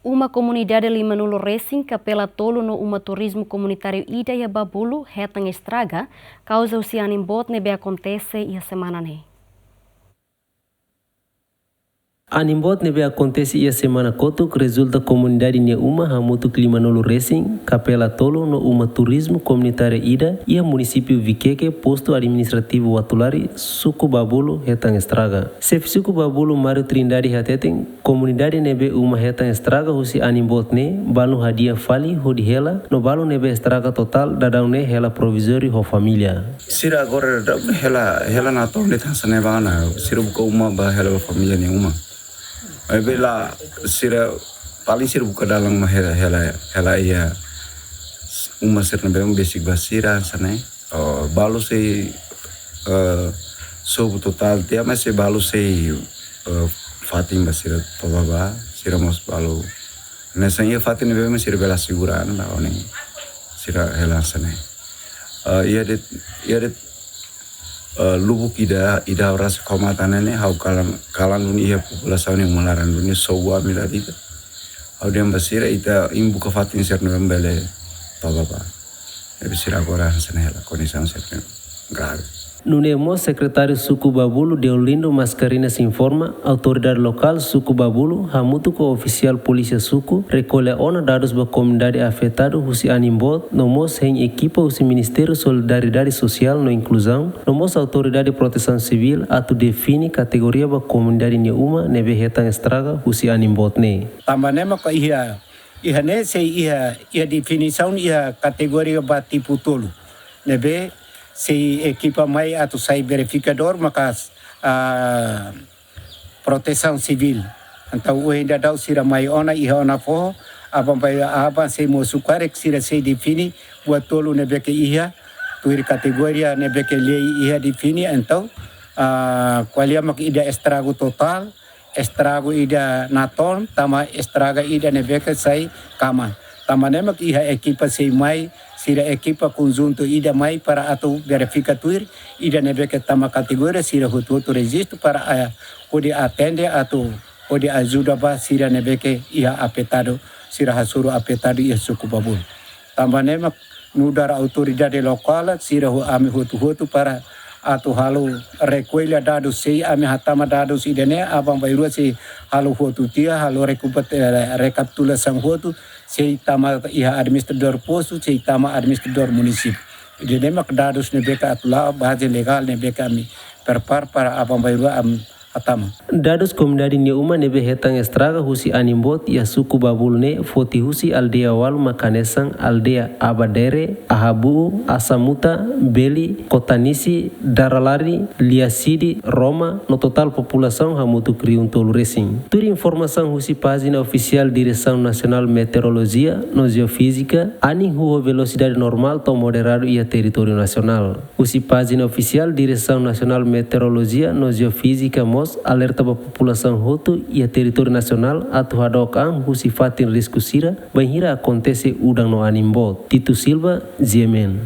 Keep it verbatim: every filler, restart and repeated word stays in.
Uma komunidade lima-nulu resin, kapela tolu no uma turizmu komunitáriu ida iha Babulu hetan estraga, kauza husi anin boot ne'ebé akontese iha semana ne'e. Anin boot ne'ebé akontese iha semana kotuk rezulta komunidade nia uma hamutuk lima-nulu resin, kapela tolu no uma turizmu komunitáriu ida iha munisípiu Vikeke, postu administrativu Uatulari, suku Babulu hetan estraga. Xefe suku Babulu Mário Trindade hateten, komunidade ne'ebé uma hetan estraga husi anin boot ne'e, balu hadi'a fali hodi hela, no balu ne'ebé estraga totál daudaun ne'e hela provizóriu ho família. Sira agora daudaun hela, hela natoon de'it hanesan ne'e ba ona, sira buka uma ba hela ba família nia uma. Maibé la, sira, paling sira buka dalan mak hela, hela, hela iha uma sira ne'ebé besik ba sira hanesan ne'e. Oh, balu sei, eh, sobu totál tiha, maibé sei balu sei, eh, fatin ba sira toba ba, sira mós balu. Hanesan iha fatin ne'ebé mak sira bele asegura ona, ba ohin sira hela hanesan ne'e. Eh, iha de'it, iha de'it, eh, lubuk ida, ida oras komata ne'e, ha'u kalan, kalan duni iha populasaun nia uma laran duni, sobu ami la ida. Ha'u dehan ba sira ita imi buka fatin sira ne'ebé bele toba ba. Maibé sira agora hanesan ne'e hela, kondisaun sira grave. Nune'e mós Sekretáriu Suku Babulu Deolindo Mascarenhas informa, autoridade lokál suku Babulu hamutuk ho ofisiál polísia suku rekolla ona dadus ba komunidade afetadu husi anin boot, no mós hein ekipa husi Ministériu Solidariedade Sosiál no Inkluzaun, no mós Autoridade Protesaun Sivíl atu define kategoria ba komunidade nia uma ne'ebé hetan estraga husi anin boot ne'e. Tanba ne'e mak iha, iha ne'e sei iha, iha definisaun iha kategoria ba tipu tolu. Ne'ebé sei ekipa mai atu sai verifikadór maka, ah, Protesaun Sivíl. Entaun ohin daudaun sira mai ona iha ona foho, aban-bainrua aban sei mosu karik sira sei define buat tolu ne'ebé ke iha, tuir kategoria ne'ebé ke lei iha define, entaun, ah, ko'alia mak ida estragu totál, estragu ida natoon, tanba estraga ida ne'ebé ke sai kama. Tanba ne'e mak iha ekipa sei mai, sira ekipa konjuntu ida mai para atu verifika tuir, ida ne'ebé ke tama kategoria sira hotu-hotu rejistu para, eh, hodi atende atu hodi ajuda ba sira ne'ebé ke iha afetadu, sira hasoru afetadu iha suku Babulu. Tanba ne'e mak nu'udar autoridade lokál, sira ho ami hotu-hotu para atu halo rekolla dadus, sei ami hatama dadus ida-ne'e, aban-bainrua sei halo hotu tiha, halo rekupat-, eh, rekapitulasaun hotu, sei tama iha administradór postu, sei tama administradór munisípiu. Ida-ne'e mak dadus ne'ebé ke atu la'o, baze legál ne'ebé ke ami prepara para aban-bainrua ami hatama. Dadus komunidade nia uma ne'ebé hetan estraga husi anin boot iha suku Babulu ne'e foti husi aldeia ualu mak hanesan aldeia Abadere, Ahabu'u, Asamuta, Beli, Kotanisi, Daralari, Liasidi, Roma, no totál populasaun hamutuk rihun tolu resin. Tuir informasaun husi pájina ofisiál Diresaun Nasionál Meteorolojia no Jeofízika, anin hu'u ho velosidade normál to'o moderadu iha territóriu nasionál. Husi pájina ofisiál Diresaun Nasionál Meteorolojia no Jeofízika mós alerta ba populasaun hotu iha territóriu nasionál atu hadook an husi fatin risku sira bainhira akontese udan no anin boot. Tito Silva, G M N.